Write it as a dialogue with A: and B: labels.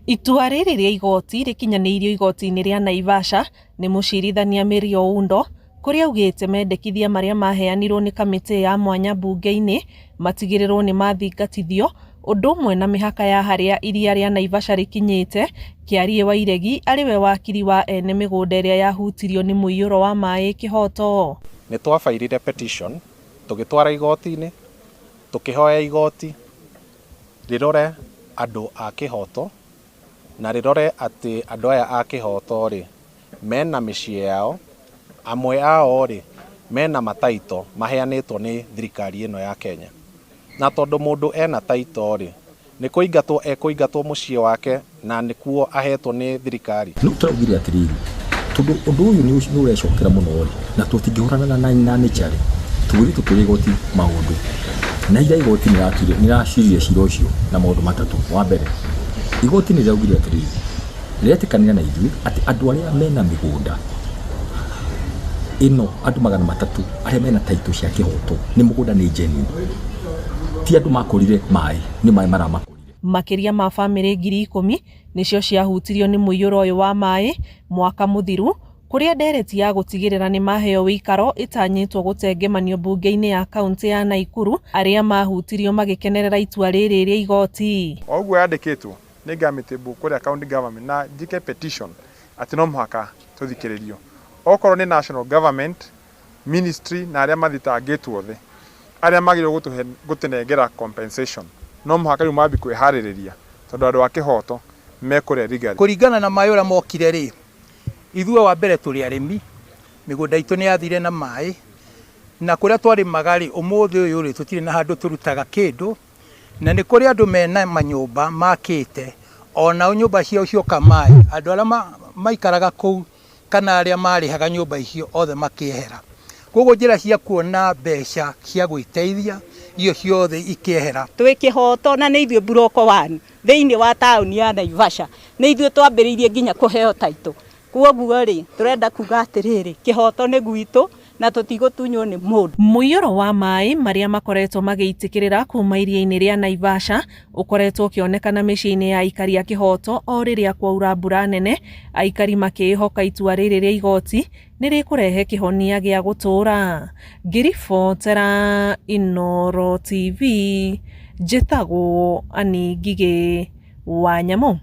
A: Itua rĩrĩ rĩa igoti rĩkinyanĩirio igoti-inĩ rĩa Naivasha nĩ mũcirithania Mary Oundo kũrĩa augĩte mendekithia marĩa maheanirwo nĩ kamĩtĩ ya mwanya mbunge-inĩ matigĩrĩrwo nĩ mathingatithio ũndũ ũmwe na mĩhaka ya harĩa iria rĩa Naivasha rĩkinyĩte. Kĩariĩ wa Iregi arĩ we wakiri wa ene mĩgũnda ĩrĩa yahutirio nĩ mũiyũro wa maĩ Kĩhoto.
B: Nĩ twabairire petition tũgĩtwara igoti-inĩ, tũkĩhoya igoti rĩrore andũ a Kĩhoto na rĩrore atĩ andũ aya a Kĩhoto rĩ mena mĩciĩ yao, amwe ao rĩ mena mataito maheanĩtwo nĩ thirikari ĩno ya Kenya. Na tondũ mũndũ ena taito rĩ, nĩ kũingatwo ekũingatwo mũciĩ wake na nĩkuo ahetwo nĩ thirikari.
C: No tũraugire atĩrĩrĩ, tondũ ũndũ ũyũ nĩ ũrecokera mũno rĩ, na tũtingĩhũrana na nature rĩ, tũgĩthiĩ tũkĩra igoti maũndũ. Na ira igoti nĩ rĩracirire cira ũcio na maũndũ matatũ. Wa mbere, igoti nĩ rĩraugire atĩrĩrĩ, rĩretĩkanĩra na ithuĩ atĩ andũ arĩa mena mĩgũnda ĩno, andũ 300 arĩa mena taitũ cia kĩhoto, nĩ mũgũnda nĩ genuine, ti andũ makorire maĩ, nĩ maĩ maramakorire.
A: Makĩria ma bamĩrĩ 10,000 nĩcio ciahutirio nĩ mũiyũro ũyũ wa maĩ mwaka mũthiru, kũrĩa ndereti ya gũtigĩrĩra nĩ maheo ũikaro ĩtanyĩtwo gũtengemanio mbunge-inĩ ya kaunti ya Naikuru, arĩa mahutirio magĩkenerera itua rĩrĩ rĩa igoti.
D: O ũguo yandĩkĩtwo nĩ ngamĩtĩmbwo kũrĩa county government na njĩke petition atĩ no mũhaka tũthikĩrĩrio. Okorwo nĩ national government, ministry na arĩa mathitangĩtwo othe arĩa magĩrĩirwo gũtũnengera compensation, no mũhaka rĩu mambi kwĩharĩrĩria tondũ andũ a Kĩhoto mekũrĩa rigari.
E: Kũringana na maĩ ũrĩa mokire rĩ, ithuĩ wa mbere tũrĩ arĩmi, mĩgũnda itũ nĩ yathire na maĩ, na kũrĩa twarĩmaga rĩ, ũmũthĩ ũyũ rĩ, tũtirĩ na handũ tũrutaga kĩndũ, na nĩ kũrĩ andũ mena manyũmba makĩte, onao nyũmba ciao cioka maĩ, andũ arĩa maikaraga kũu kana arĩa marĩhaga nyũmba icio othe makĩehera. Koguo njĩra cia kuona mbeca cia gwĩteithia icio ciothe ikĩehera.
F: Twĩ Kĩhoto na nĩ ithuĩ Block 1 thĩinĩ wa taũni ya Naivasha, nĩ ithuĩ twambĩrĩirie nginya kũheo taitũ. Koguo rĩ, tũrenda kuga atĩrĩrĩ, kĩhoto nĩ gwitũ na tũtigũtunywo nĩ mũndũ.
A: Mũiyũro wa maĩ marĩa makoretwo magĩitĩkĩrĩra kuma iria-inĩ rĩa Naivasha ũkoretwo ũkĩonekana mĩciĩ-inĩ ya aikari a Kĩhoto o rĩrĩa kwaura mbura nene, aikari makĩĩhoka itua rĩrĩ rĩa igoti nĩ rĩkũrehe kĩhonia gĩa gũtũũra. Ngĩribotera Inooro TV, njĩtagwo Annie Ngigĩ wa Nyamũ.